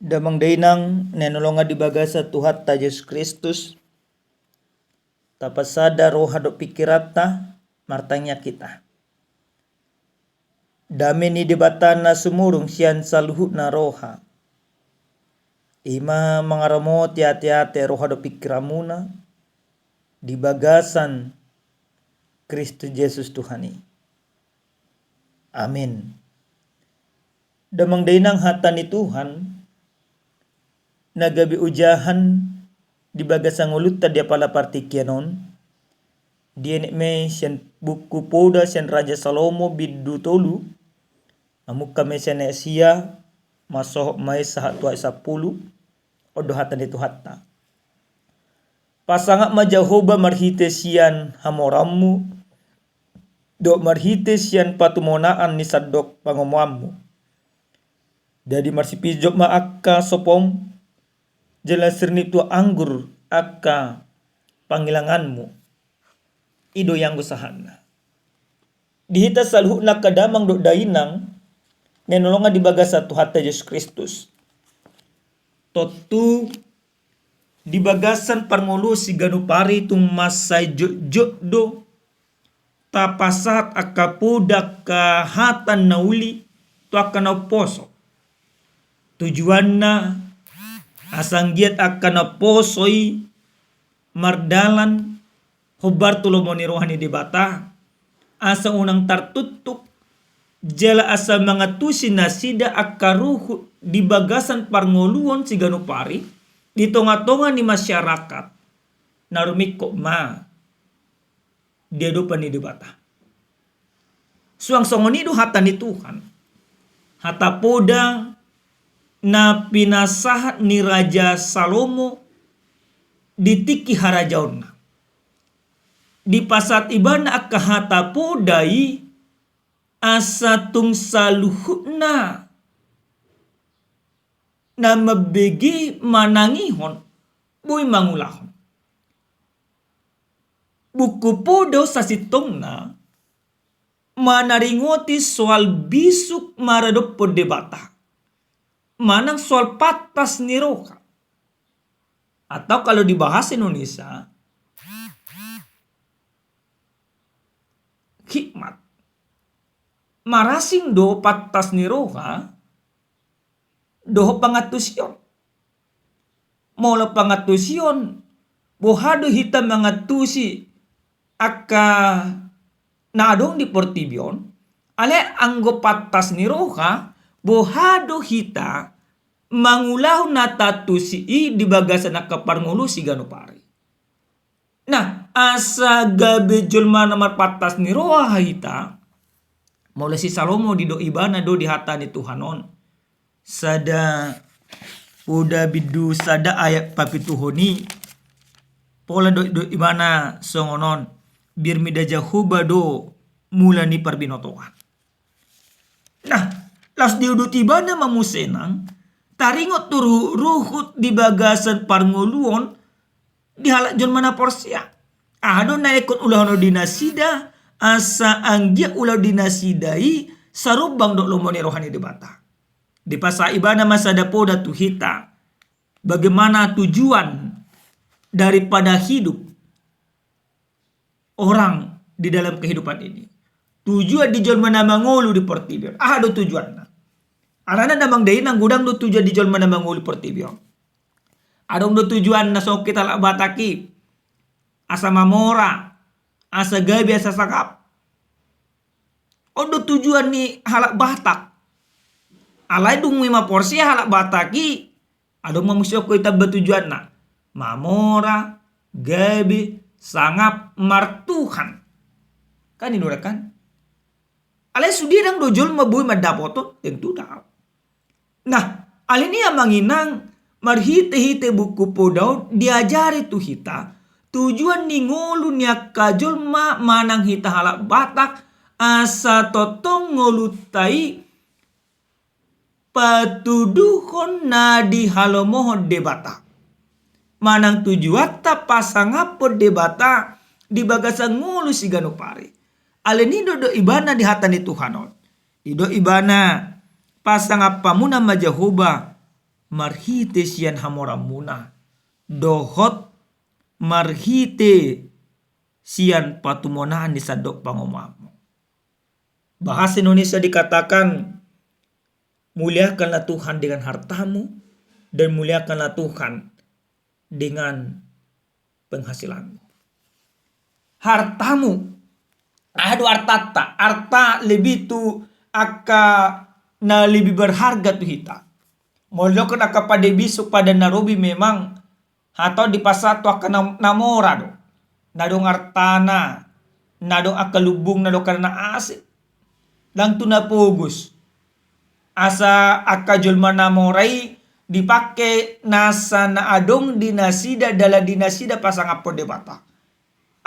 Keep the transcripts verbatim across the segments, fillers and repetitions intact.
Damang dainang na hinaholongan di bagasan Tuhanta Jesus Kristus, tapasada roha dohot pingkiranta, martangiang hita. Dame ni Debata na sumurung sian saluhutna roha, i ma mangaramoti ateate, roha dohot pingkiranmuna di bagasan Kristus Jesus Tuhan i. Amin. Damang dainang, hata ni Tuhan na gabe ojahan di bagasan ngolunta di apala partingkian on, dienet ma i sian buku Poda sian Raja Salomo bindu tolu, mamungka ma i sian ayat sia, mansohot ma i sahat tu ayat sampulu. On do hata ni Tuhanta: Pasangap ma Jahowa marhite sian hamoraonmu, dohot marhite sian patumonaan ni sandok pangomoanmu. Jadi marsipinjot ma angka sopom, jala sirnip tuak anggur angka pangilanganmu. I do i anggo sahatna. Di hita saluhutna angka damang dohot dainang na hinaholongan di bagasan Tuhanta Jesus Kristus, tontu di bagasan parngoluon siganup ari tung mansai jotjot do tapasahat angka poda, angka hata na uli tu angka na umposo. Tujuanna asa anggiat angka na umposo i mardalan hombar tu lomo ni roha ni Debata, asa unang tartuktuk, jala asa mangantusi nasida angka ruhut di bagasan parngoluon siganup ari di tongatonga ni masyarakat na rumingkot ma di adopan ni Debata. Suang songon i do hata ni Tuhan, hata poda na pinasahat ni Raja Salomo di tingki harajaonna. Dipasahat ibana angka hata poda i asa tung saluhutna na mambege manangihon boi mangulahon. Buku Poda on sasintongna manaringoti soal bisuk maradophon Debata manang soal pantas ni roha. Atau kalau di bahasa Indonesia, hikmat. Marasing do pantas ni roha dohot pangantusion. Molo pangantusion, boha do hita mangantusi angka na adong di portibi on? Alai anggo pantas ni roha, boha do hita mangulahon na taantusi i di bagasan angka parngoluon siganup ari? Nah, asa gabe jolma na marpantas ni roha hita, molo si Salomo didok ibana do di hata ni Tuhan on, sada Poda bindu sada ayat papituhon i, pola didok ibana songon on: Biar mida Jahowa do mula ni parbinotoan. Nah, laos diuduti ibana ma muse nang taringot tu ruhut-ruhut di bagasan parngoluon di halak jolma na porsea. Aha do na ingkon ulahon di nasida, asa anggiat ulaon di nasida i sarumbang dohot lomo ni roha ni Debata. Dipasahat ibana ma sada poda tu hita, bagaimana tujuan daripada hidup orang di dalam kehidupan ini. Tujuan di jolma na mangolu di portibi on, aha do tujuanna? Alana damang dainang, godang do tujuan di jolma na mangolu di portibi on. Adong do tujuanna songon hita halak Batak i, asa mamora, asa gabe, asa sangap. On do tujuan ni halak Batak. Alai dung i ma porsea halak Batak i, adong ma muse ingkon ditamba tujuanna. Mamora, gabe, sangap, martuhan. Kan i do kan? Alai sude ndang do jolma boi mandapothon, tentu ndang. Nah, alani i amang inang, marhite-hite buku Poda on diajari tu hita tujuan ni ngolu ni angka jolma manang hita halak Batak, asa tongtong ngolunta i patuduhon na dihalomohon Debata. Manang tujuanta pasangaphon Debata di bagasan ngolu siganup ari. Alani i do didok ibana di hata ni Tuhan on. Didok ibana, pasangaphonmuna ma Jahowa marhite sian hamoraonmuna, dohot marhite sian patumonaan ni sandok pangomoanmu. Bahasa Indonesia dikatakan, muliakanlah Tuhan dengan hartamu, dan muliakanlah Tuhan dengan penghasilanmu. Hartamu, aha do artanta, arta lebih tu angka na lebih berharga tu hita. Molo angka pande bisuk, pande na robi memang hatop dipasahat tu angka na, na mora do. Na adong artana, na adong angka lumbungna dohot angka na asing. Ndang tu na pogos. Asa angka jolma na mora i dipake nasa na adong di nasida, dalan di nasida pasangaphon Debata.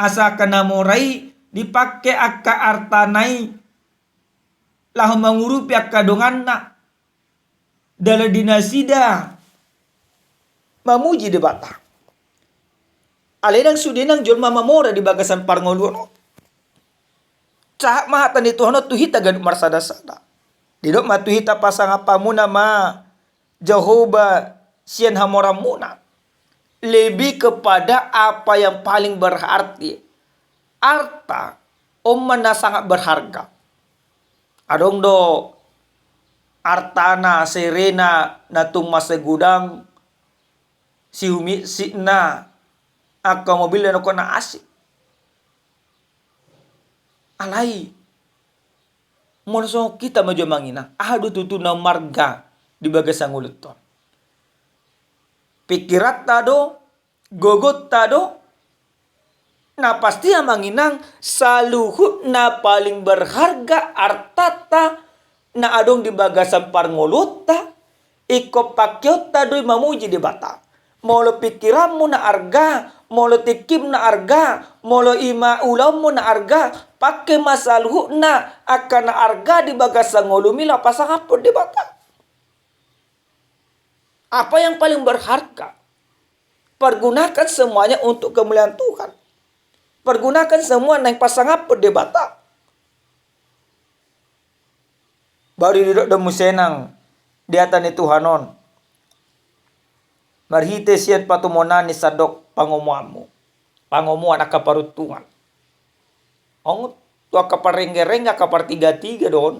Asa angka na mora i dipake angka artana i laho mangurupi angka donganna, dalan di nasida mamuji Debata. Alai ndang sude nang jolma mamora di bagasan parngoluon on. Sahat ma hata ni Tuhan on tu hita ganup marsada-sada. Didok ma tu hita, pasangap hamuna ma Jahowa sian hamoraonmuna. Lebih kepada apa yang paling berarti. Arta on ma na sangat berharga. Adong do artana serena na tung mansai godang, sihumisikna, angka mobilna dohot na asing. Alai molo songon hita ma jo amang inang, aha do tutu na marga di bagasan ngolunta on? Pikiranta do, gogonta do, na pasti amang inang, saluhut na paling berharga artanta na adong di bagasan parngoluonta, ingkon pakeonta do i mamuji Debata. Molo pikiranmu na arga, molo tingkim na arga, molo i ma ulaonmu na arga, pake ma saluhutna angka na arga di bagasan ngolumi laho pasangaphon Debata. Apa yang paling berharga? Pergunakan semuanya untuk kemuliaan Tuhan. Pergunakan semua naeng pasangaphon Debata. Baru didok do muse nang di hata ni Tuhan on, marhite sian patumonaan ni sandok pangomoanmu. Pangomoan angka paruntungan. Ong tu angka parenggerengga, angka partigatiga do on.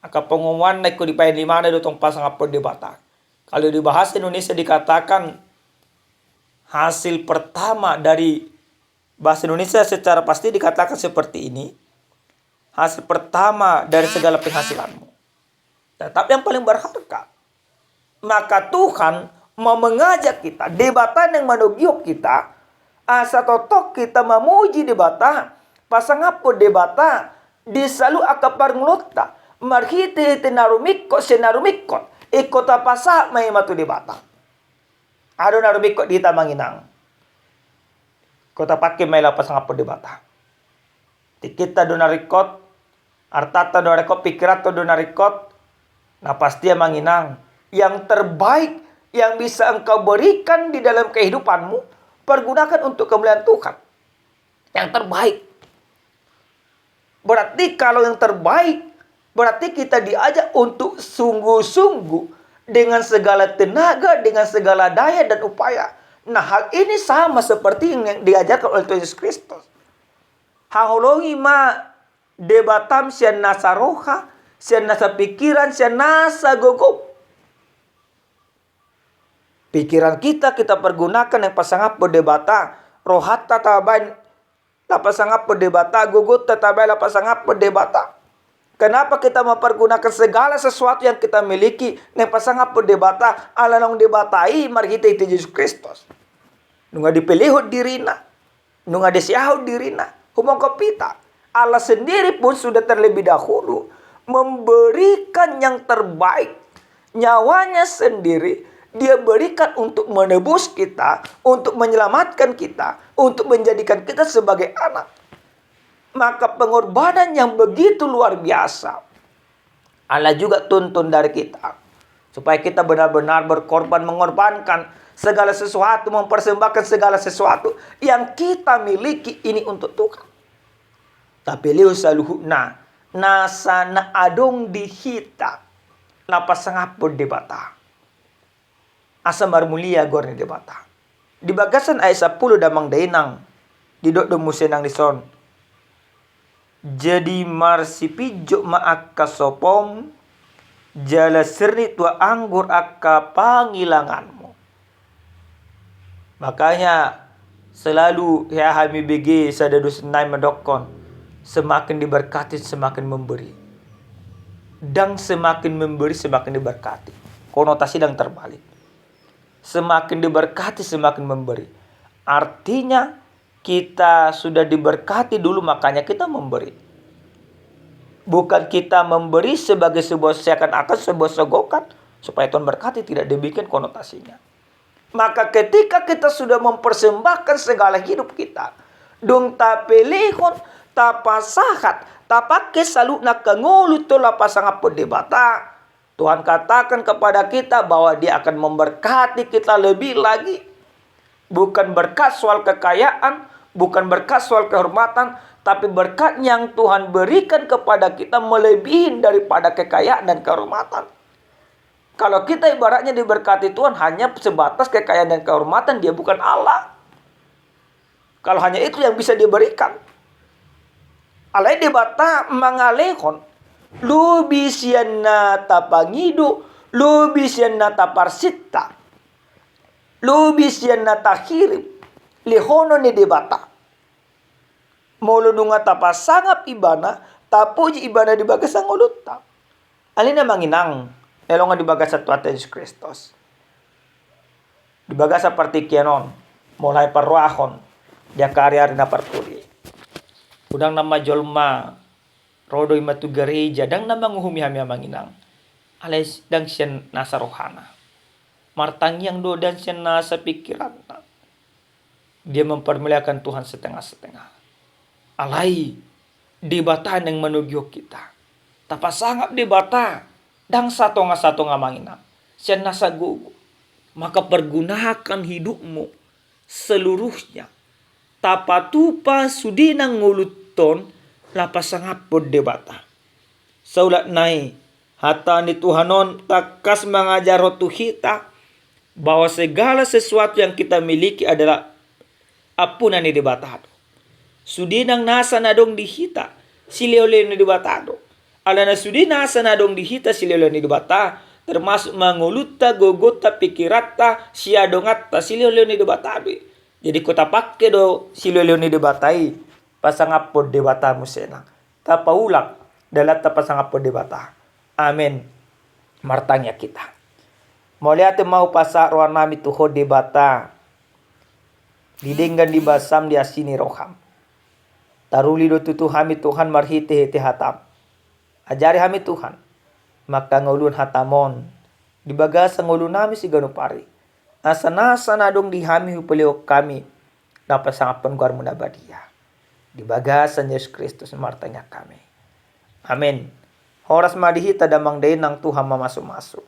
Angka pangomoan na ingkon dipaima do tong pasangaphon Debata. Kalau di bahasa Indonesia dikatakan hasil pertama dari, bahasa Indonesia secara pasti dikatakan seperti ini, hasil pertama dari segala penghasilanmu. Tetap yang paling berharga. Maka Tuhan mau mengajak kita, Debata yang manogihon kita, asa tongtong kita mamuji Debata, pasangaphon Debata di saluhut angka parngoluonta, marhitehite na rumingkot sian na rumingkot, ingkon tapasahat ma i ma tu Debata. Adong na rumingkot di hita amang inang, ingkon tapake ma i laho pasangaphon Debata. Tingkinta do na ringkot, artanta do na ringkot, pikiranta do na ringkot. Na pasti amang inang, yang terbaik yang bisa engkau berikan di dalam kehidupanmu, pergunakan untuk kemuliaan Tuhan. Yang terbaik. Berarti kalau yang terbaik, berarti kita diajak untuk sungguh-sungguh dengan segala tenaga, dengan segala daya dan upaya. Nah, hal ini sama seperti yang diajarkan oleh Tuhan Yesus Kristus. Haholongi ma Debatam sian nasa roha, sian nasa pikiran, sian nasa gogom. Pikiran kita, kita pergunakan naeng pasangaphon Debata, rohanta tabaen laho pasangaphon Debata, gogonta tabaen laho pasangaphon Debata. Kenapa kita mempergunakan segala sesuatu yang kita miliki naeng pasangaphon Debata? Ala naung Debata i marhitehite Jesus Kristus. Nunga dipelehon dirina, nunga diseahon dirina, humongkop hita. Allah sendiri pun sudah terlebih dahulu memberikan yang terbaik, nyawanya sendiri Dia berikan untuk menebus kita, untuk menyelamatkan kita, untuk menjadikan kita sebagai anak. Maka pengorbanan yang begitu luar biasa. Allah juga tuntun dari kita supaya kita benar-benar berkorban, mengorbankan segala sesuatu, mempersembahkan segala sesuatu yang kita miliki ini untuk Tuhan. Tapi lehon saluhutna nasa na adong di hita laho pasangaphon Debata. asa marmulia goar ni Debata. Di bagasan ayat sampulu damang dainang, didok do muse nang dison. Jadi marsipinjot ma angka sopom, jala sirnit tuak anggur angka pangilanganmu. Makanya selalu hea hami B G sada dosen nai mandokkon, semakin diberkati semakin memberi. Ndang semakin memberi semakin diberkati. Konotasi ndang terbalik. Semakin diberkati semakin memberi. Artinya kita sudah diberkati dulu makanya kita memberi. Bukan kita memberi sebagai sebuah seakan-akan sebuah sogokan supaya Tuhan berkati, tidak demikian konotasinya. Maka ketika kita sudah mempersembahkan segala hidup kita, dung tapelehon, tapasahat, tapake saluhutna angka ngolu tu laho pasangaphon Debata, Tuhan katakan kepada kita bahwa Dia akan memberkati kita lebih lagi. Bukan berkat soal kekayaan, bukan berkat soal kehormatan, tapi berkat yang Tuhan berikan kepada kita melebihi daripada kekayaan dan kehormatan. Kalau kita ibaratnya diberkati Tuhan hanya sebatas kekayaan dan kehormatan, Dia bukan Allah. Kalau hanya itu yang bisa Dia berikan. Alai Debata mangalehon, lobi sian na tapangido, lobi sian na taparsinta, lobi sian na tahirim, lehonon ni Debata. Molo nunga tapasangap Ibana, tapuji Ibana di bagasan ngolunta. Alani i amang inang, na hinaholongan di bagasan Tuhanta Jesus Kristus. Di bagasan partingkian on, mulai parrohahon, di angka ari-ari na parpudi. Unang nama jolma, ro do i ma tu gareja, ndang na manguhumi hami amang inang. Alai ndang sian nasa rohana. Martangiang do ndang sian nasa pingkiranna. Dia mempermuliakan Tuhan setengah-setengah. Alai, Debata naeng manogihon hita. Tapasangap Debata, ndang satonga-satonga amang inang. Sian nasa gogo. Maka pergunakan hidupmu seluruhnya. Tapatupa sude na ngolunta on laho pasangaphon Debata. Saulak nai, hata ni Tuhan on tangkas mangajarhon tu hita, bahwa segala sesuatu yang kita miliki adalah ampunan ni Debata do. Sude nang nasa na adong di hita, silehon-lehon ni Debata do. Alana sude nasa na adong di hita, silehon-lehon ni Debata, termasuk ma ngolunta, gogonta, pingkiranta, siadonganta, silehon-lehon ni Debata do i. Jadi, ingkon tapake do silehon-lehon ni Debata i, pasangaphon Debata muse nang. Tapaulak, dalan tapasangaphon Debata. Amen. Martangiang hita. Mauliate ma hupasahat roha nami tu Ho Debata. Di denggan ni basam di asi ni roham. Taruli do tutu hami Tuhan marhite-hite hatam. Ajari hami Tuhan. Mangkangoluhon hatam on. Di bagasan ngolu nami siganup ari. Asa nasa na adong di hami hupalehon hami. Laho pasangaphon goarmu na badia. Di bagasan Jesus Kristus martangiang hami. Amen. Horas ma di hita damang dainang Tuhan mamasu-masu.